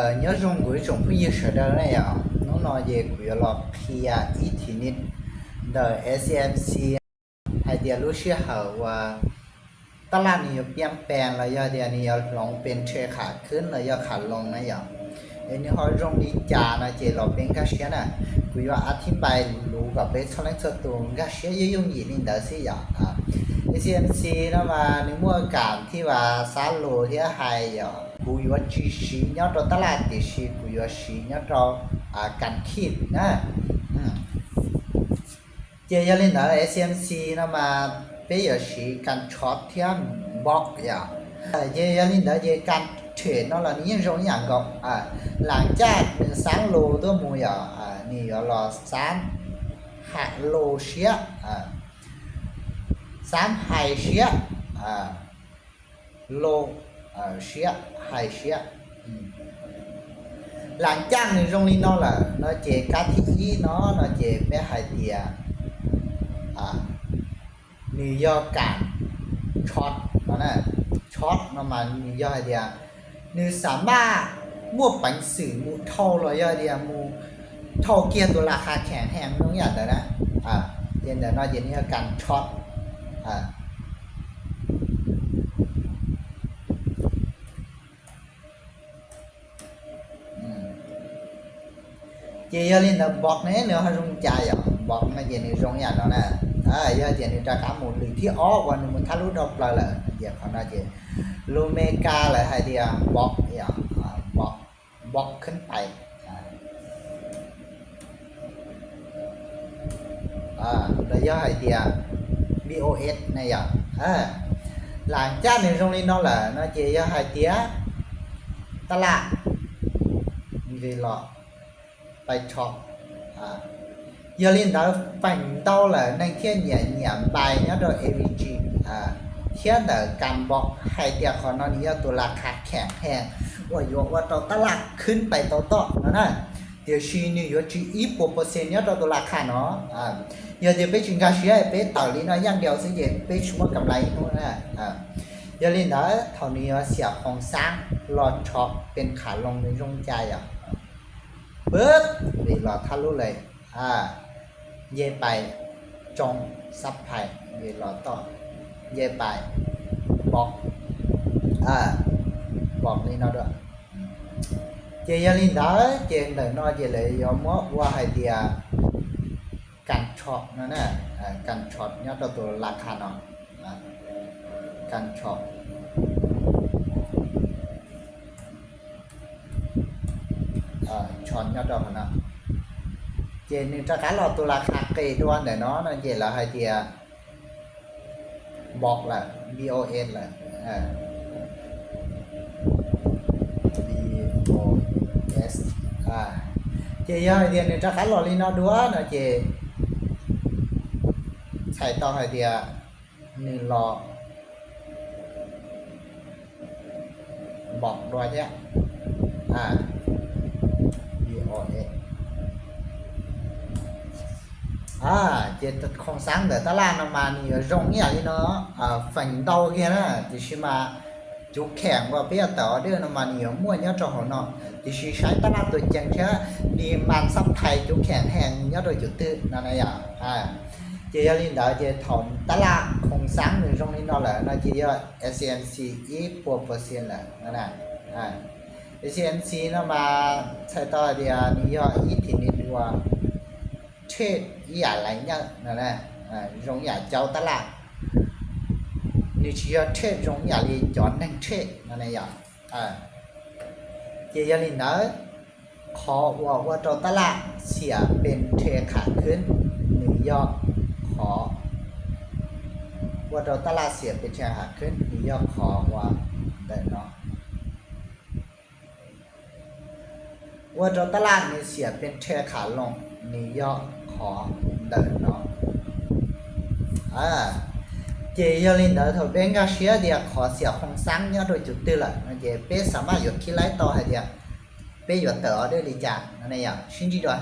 Ờ, nhớ rung gửi rung phu như sơ đơ này à. Nó nói về của lọ pia ít thì nít đờ S M C hay dia lũ xía hở và ta là nhiều piang pen là do dia nhiều lòng bên thuê khảขึ้น là do khả lòng này à. Ê, nếu họ rung đi chà nó chỉ lọ bên cá xía nè. Của yo át thím bài lũ và bên sau lãnh sơ tù cá xía dễ dùng gì nên đỡ xí à. À. S M C nó mà nếu mua cảm thì và xá lô thì hay à. ກູຢວນຈີຊີ ຍອດໂຕຕະຫຼາດ ຕີຊີ ກູຢວນຊີ ຍອດໂຕ ອາ ການຄິດນະ. ເຈຍາລິນເດີ ເອສເອັມຊີ ນຳມາ ເປຍາຊີ ການຊອດທຽມ ບອກ ຢາ ເຈຍາລິນເດີ ເຈ ການເທຣດເນາະ ລະນີ້ຍັງຊົງຫຍັງກໍ ອາ ຫຼັງຈາກໜຶ່ງສາມໂລຕົວໝູ ຢາ ອາ ນີ້ກໍລໍສາມຫ້າໂລເຊຍ ອາ ສາມໄຮເຊຍ ອາ ໂລ ເອີ ເຊຍ ໄຮເຊຍ ອືມ ຫຼັງຈາກນີ້ ໂຮງລີນອນລະເນາະ ເຈ ກາທີອີເນາະ ເນາະ ເຈ ແປໄຮເຕຍ ອາ ນິວຢອກການຊອດເນາະນະ ຊອດເນາະ ມານິວຢອກໄຮເຕຍ ໜຶ່ງສາມາດໝົດປັນສື່ໝູ່ເທົ່າລອຍເດຍ ໝູ່ເທົ່າກຽວໂຕລາຄາແຂງແຮງ ໜຶ່ງຢ່າງເດີນະ ອາ ເຢັນເດີນະ ເຢັນເຮືອການຊອດ ອາ ອືມ ເຈຍາລິນເດີ ບອກແນ່ ເນາະ ເຮົາລົງຈາຍອະ ບອກນະ ເຈນີ້ລົງຢ່າງເນາະນະ ອາ ເຈນີ້ຕາກາໝູ່ຫຼືທີ່ອອກວ່າໜຶ່ງມັນທະລຸດອກໄປແລ້ວ ເຈ ເຂົາໜ້າຈະ ໂລເມກາ ແລະ ໄຮເດຍ ບອກ ອາ ບອກ ບອກຂຶ້ນໄປ ອາ ອາ ລະຍະໄຮເດຍ ບີໂອເອັສ ນະຍະ ອາ ຫຼັງຈາກນີ້ ໂຮງລີນອນລະເນາະ ເຈຍາໄຮເດຍ ຕະຫຼາດ ເລາະ ໄປຊອບ ອາ ຍາລິນເດີ ແຟງເຕົາລະ ໃນເຂດເໜືອ ເໜືອບາຍຍອດດອຍ ເອວີຈີ ອາ ເຂດເດີ ການບອກໄຮເດຍ ຂອງເນາະ ນີ້ຍອດໂຕລາຄາແຂງແຮງ ວ່າຢວກວ່າເຕົາຕະຫຼາດຂຶ້ນໄປເຕົາຕໍ່ເນາະນະ ດຽວຊີ ນິວຢອກຈີ ອີກປົວເປີເຊັນຍອດໂຕລາຄາເນາະ ອາ ຍາເດຍ ເປຈິງກາເຊຍ ເປເຕົາລີເນາະ ຢ່າງດຽວຊິເຈ ເປຊຸມກຳໄລໂນນະ ອາ ຍາລິນເດີ ເທົ່ານີ້ວ່າເສຍໂຄງສ້າງ ລອດຊອບເປັນຂາລົງໃນຊ່ວງຈ່າຍ ອາ ປຶບ ເວລາທະລຸເລີຍ ອາ ເຢໄປ ຈົ່ງ ຊັບໄພ ເວລາຕໍ່ ເຢໄປ ບອກ ອາ ບອກນີ້ເນາະ ເຈຍາລິນເດີ ເຈນເດີເນາະ ເຈເລີຍຍອມມອບວ່າໄຮເດຍ ກັນຊອດເນາະນະ ເອີ ກັນຊອດຍອດໂຕລາຄາເນາະ ອາ ກັນຊອດ ເອີ ຊອດຍອດໂຕເນາະ ເຈນີ້ຕະກາລອດໂຕລາຄາເກດວນເນາະ ເນາະ ເຈລະໄຮເດຍ ບອກລະ ບີໂອເອັສ ລະ ເອີ ບີໂອເອັສ ອາ ເຈຢາກຮຽນໃນຕະກາລອດລີເນາະ ດວນເນາະ ເຈ ໃສ່ຕໍ່ໄຮເດຍ ໜຶ່ງລອບ ບອກດ້ວຍເທຍ ອາ ບີໂອເອັສ ອາ ເຈັດໂຄງສ້າງເດີຕະຫຼາດນຳມານີ້ ໂຮງຫຍັງນີ້ເນາະ ອາ ຝັງເຕົາເກນນະ ຕິຊິມາຈຸແຂງວ່າເປັນຕາເດີນຳມານີ້ ໝວດຍອດໂຕເຮົາເນາະ ຕິຊິໃຊ້ຕະຫຼາດຕົວແຈງເທຍ ດີມານຊັບໄພຈຸແຂງແຮງຍອດໂຕຈຸດຕື່ນະນະ ອາ ເຈຍາລິນດາ ເຈເທົ່າຕະຫຼາດໂຄງສ້າງໜຶ່ງຊ່ອງນີ້ເນາະ ແລ້ວນະ ເຈຍາ ເອສເອັມຊີ ອີກປົວເປີເຊັນແລ້ວນະ ອາ ເອສເອັມຊີ ນະມາໃສ່ຕໍ່ເດຍ ນິວຢອກ ອີກທີໜຶ່ງ ຫຼືວ່າ ເທຣດ ອີກຢ່າງຫຼາຍຢ່າງນັ້ນນະ ອາ ລົງຢ່າງເຈົ້າຕະຫຼາດ ນິວຊິເທຣດ ລົງຢ່າງລີຈອນໜຶ່ງເທຣດນັ້ນນະ ອາ ເຈຍາລິນດາ ຂໍອວດວ່າໂຕຕະຫຼາດເສຍເປັນເທຣດຂາຂຶ້ນ ນິວຢອກ ຂໍ ວ່າໂຕຕະຫຼາດເສຍເປັນເທຣດຂາຂຶ້ນ ນິວຢອກ ຂໍວ່າເດີເນາະ ວ່າໂຕຕະຫຼາດນີ້ເສຍເປັນເທຣດຂາລົງ ນິວຢອກ ຂໍເດີເນາະ ອາ ເຈຍາລິນດາ ເທົ່າເປັນກາເຊຍເດຍ ຂໍເສຍໂຄງສ້າງຍອດໂຕຈຸດຕື່ນລະ ເຈ ເປສາມາດຢອກຄິດໄລ່ຕໍ່ໃຫ້ເດຍ ເປຢອກເຕີອອເດີລີຈານ ນັ້ນນະ ຊິນຈີດວຍ